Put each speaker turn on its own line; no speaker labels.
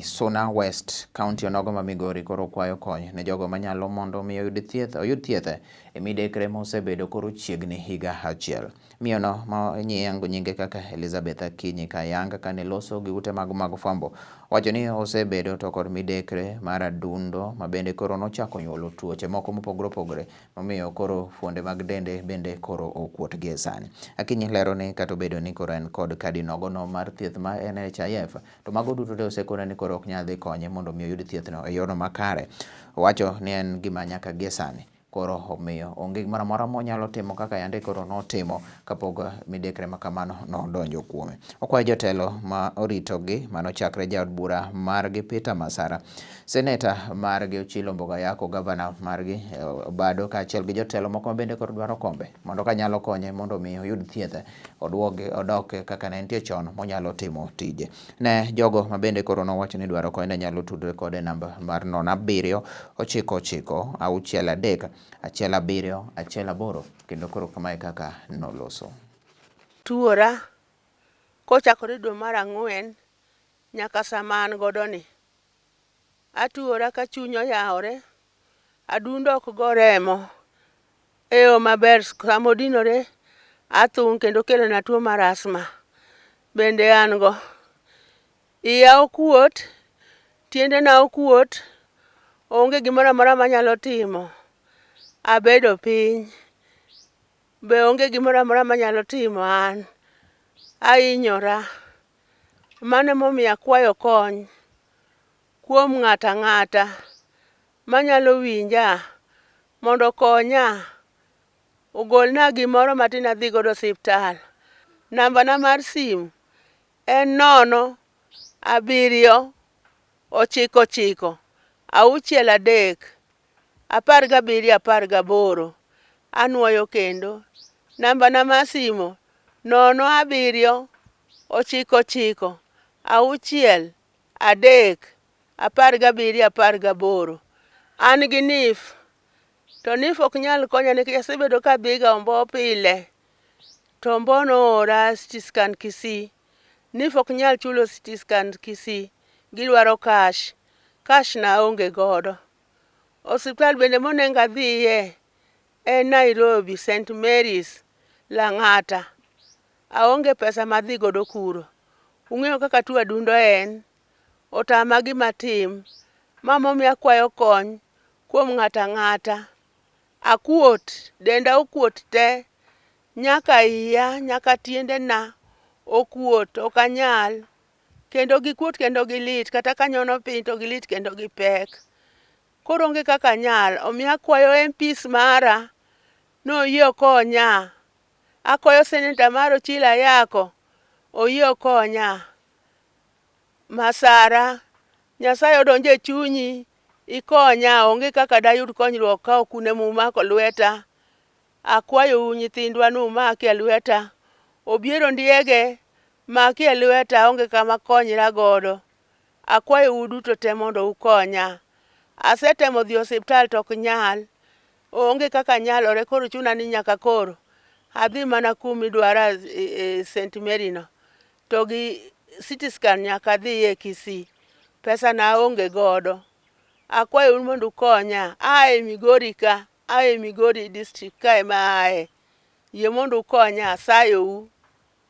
Suna West, kaunti onogo ma Migori koro kwayo kony ne jogo manyalo mondo mi oyud thieth oyud thieth e midekre mosebedo koro chiegni higa achiel. Miyono ma nyiengo nyinge kaka Elizabeth Akinyi Kayanga kane loso gi ute mag mag fwambo wacho ni osebedo to kod midekre mar adundo ma bende koro nochako nyuolo tuoche moko mopogore opogore momiyo koro fuonde mag dende bende koro okuot gie sani. Akinyi lero ni kata obedo ni koro en kod kadi nogono mar thieth mar NHIF to mago duto te osekone ni koro ok nyal dhi konye mondo mi oyud thiethno e yorno makare. Owacho ni en gima nyaka gie sani koro omiyo onge gimoro amora monyalo timo kaka yande koro notimo kapok midekre ma kamano nodonjo kuome. Okwayo jotelo ma oritogi mano chakre jaod bura margi Peter Masara, seneta margi Ochilo Mbogayako, gavana margi Obado kaachiel gi jotelo moko ma bende koro dwaro kombe mondo kanyalo konye mondo mi oyud thieth oduog odok kaka ne entie chon monyalo timo tije. Ne jogo ma bende koro nowacho ni dwaro kony ne nyalo tudre kode e namba mar 07 9 9 6 3 1 7 1 8 kendo koro kamae kaka noloso.
Tuora kochakore dwe mar ang'wen nyaka sama an godo ni. Atuora ka chuny oyawore, adundo ok go remo e yo maber. Sama odinore, athung' kendo kelona tuo mar asthma bende an go. Iya okuot, tiendena okuot, onge gimoro amora manyalo timo. Abedo piny, be onge gimoro amora manyalo timo an. Ahinyora. Mano emomiyo akwayo kony kuom ng'ato ang'ata manyalo winja mondo okonya ogolna gimoro matin adhi godo osiptal. Nambana mar simu en nono abiriyo ochiko ochiko auchiel adek 17 18. Anuoyo kendo, nambana mar simu nono abiriyo ochiko ochiko auchiel adek 17 18. An gi NHIF to NHIF ok nyal konya nikech asebedo ka adhiga Ombo pile to Ombo noora CT scan Kisii. NHIF ok nyal chulo CT scan Kisii, gidwaro cash, cash na aonge godo. Osiptal bende monego adhiye en Nairobi St Mary's Lang'ata. Aonge pesa madhi godo kuro. Ung'eyo kaka tuo adundo en, otama gima atim. Ma momiyo akwayo kony kuom ng'ato ang'ata. Akuot, denda okuot te, nyaka iya, nyaka tiendena okuot, ok anyal. Kendo gikuot kendo gilit, kata kanyono piny to gilit kendo gipek. Koro onge kaka anyal, omiyo akwayo MPs mara ni oyie okonya. Akwayo seneta mara Ochilo Ayako oyie okonya. Masara, Nyasaye odonj e chunyi ikonya, onge kaka dayud konyruok ka ok un ema umako lweta. Akwayou nyithindwa ni umakie lweta. Obiero Ndiege, makie lweta aonge kama konyra godo. Akwayou uduto te mondo ukonya. Asetemo dhi osiptal to ok nyal. Onge kaka nyalore koro chuna ni nyaka koro adhi mana kuma idwara e St. Mary no. To gi CT scan nyaka adhiye Kisii. Pesa na aonge godo. Akwayou mondo ukonya. Aa e Migori ka, aa e Migori district ka ema aaye. Yie mondo ukonya, asayou.